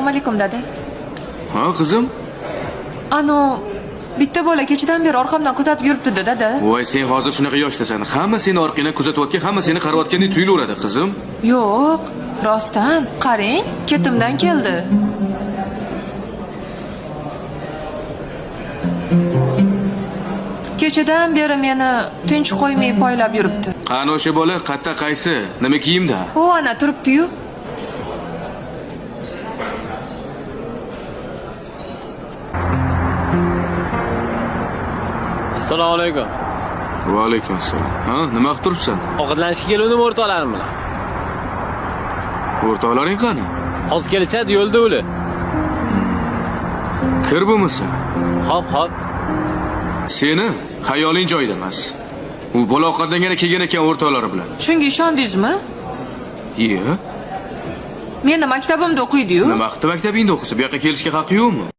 Assalomu alaykum, dada. Ha, qizim? Ano, bitta bola kechadan beri orqamdan kuzatib yuribdi, dada. Voy, sen hozir shunaqa yoshdasan. Hamma seni orqangdan kuzatayotgan, hamma seni qarayotgandek tuyulaveradi, qizim. Yo'q, rostdan, qarang, ketimdan keldi. Kechadan beri meni tinch qo'ymay poylab yuribdi. Qani o'sha bola qatta qaysi? Nima kiyimda? U ana turibdi-yu. Assalomu alaykum. Va alaykum assalom. Ha, nima qilib turibsan? Ovqatlanishga keluvdim o'rtoqlarim bilan. O'rtoqlaring qani? Hozir kelishadi, yo'lda ular. Kir bo'lmasa. Hop, hop. Seni xayoling joyida emas. U bola ovqatlangani kelgan ekan o'rtoqlari bilan. Shunga ishondingizmi? Iya. Meni maktabimda o'qiydi-yu. Nima qildi maktabingda o'qisa? Bu yoqqa kelishga haqqi yo'qmi?